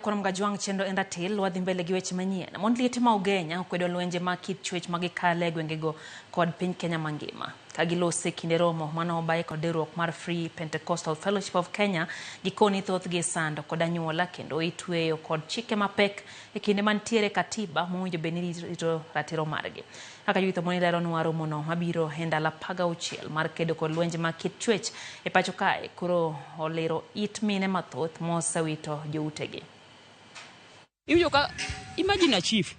Kono Mgajwang' chenro en ratil, wadhi mbele gi weche manyien. Mond liete ma Ugenya okwedo lwenje mag kit chwech ma gikale e gwengego kod piny Kenya mangima. Ka gilose e kinde romo mane obaye kod riwruok mar Free Pentecostal Fellowship of Kenya, gikoni thothgi isando kod anyuola kendo itweyo kod chike mapek e kinde mantiere katiba mowinjo bed ni rito ratiro margi. Kaka Judith Omoni leronwa romono mabiro e ndalo 16 mar kedo kod lwenje mag kit chwech e pacho kae koro oliro it mine mathoth mosewito joutegi. Iwinjo ka imagine a chief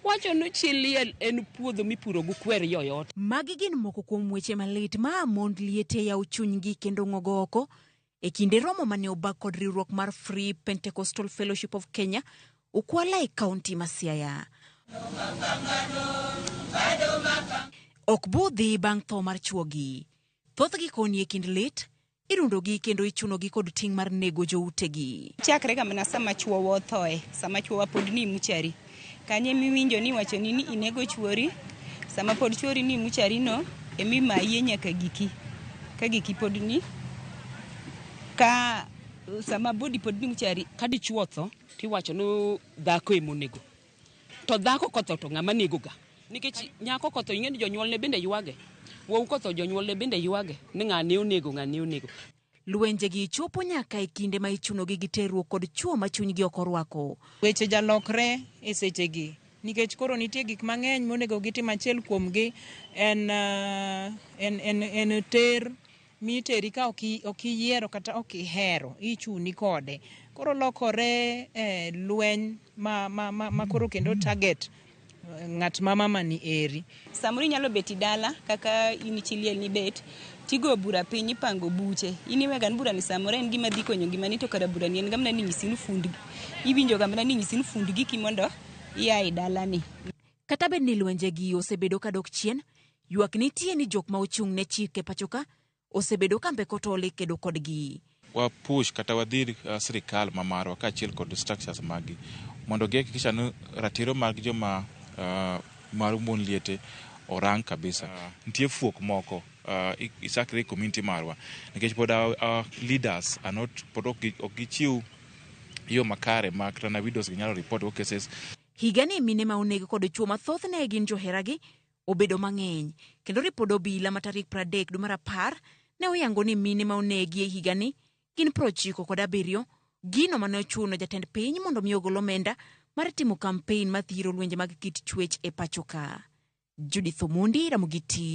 wacho ni chi liel en puodho mipuro gi kwer yoyote. Magi gin moko kuom weche malit ma mond liete yawo chunygi kendo ng'ogo oko e kinde romo mane obag kod riwruok mar Free Pentecostal Fellowship of Kenya Ukwala e kaunti ma Siaya. Ok budhi bang' tho mar chuogi. Thothgi koni e kind lit, irundogi kendo ichunogi kod ting' mar nego joutegi. Chakre ga mana sama chuowa othoe, sama chuowa pod ni muchari. Kanye miwinjo ni iwachoni ni inego chuori, sama pod chuori ni muchari no, emimaye nyaka giki. Ka giki pod ni, ka sama body pod ni muchari. Ka dichuo otho, tiwacho ni dhako ema onego. To dhako kotho to ng'ama nego ga? Nikech nyako kotho ing'e ni jonyuolne bende ywage. Wuowi kotho jonyuolne bende ywage ni ng'ane onego ng'ane onego. Lwenjegi chopo nyaka e kinde ma ichunogi gi terruok kod chwo ma chunygi ok orwako. Weche jalokre e sechegi nikech koro nitie gik mang'eny monego gitim. Achiel kuomgi en, en, en, en ter miteri ka ok iyiero kata ok ihero, ichuni kode. Koro lokore e lweny ma koro kendo target ng'at ma mama ni eri. Samoro inyalo bet dala kaka in chi liel nibet, tigo bura piny ipango buche. In iwega ni bura ni samoro en gima dhi konyo ngimani to kara bura ni en ga mana ni nyisi ni fund, iwinjo ga mana ni nyisi ni fund giki mondo ia e dalani. Kata bed ni lwenjegi osebedo ka dok chien, ywak nitie ni jok ma ochung' ne chike pachoka osebedo ka mbeko tol e kedo kodgi. Wa push kata wadhir sirikal ma marwa kaachiel kod structures maggi mondo gihakikisha ni ratiro mag joma mar mon liete orang kabisa. Nitie fuok moko ichakre e community marwa nikech pod our leaders are not pod ok gichiw yo makare ma kata na widows gi nyalo report go cases. Higani mine ma oneg kod chwo ma thothne gin joheragi obedo mang'eny kendo ripod obila ma tarik 30 dwe mar 10 ne oyango ni mine ma onegi e higani gin 97, gino mane ochuno jatend piny mondo mi ogol omenda mar timo kampen mathiro lwenje mag kit chwech e pacho ka. Judith Omondi, Ramogi TV.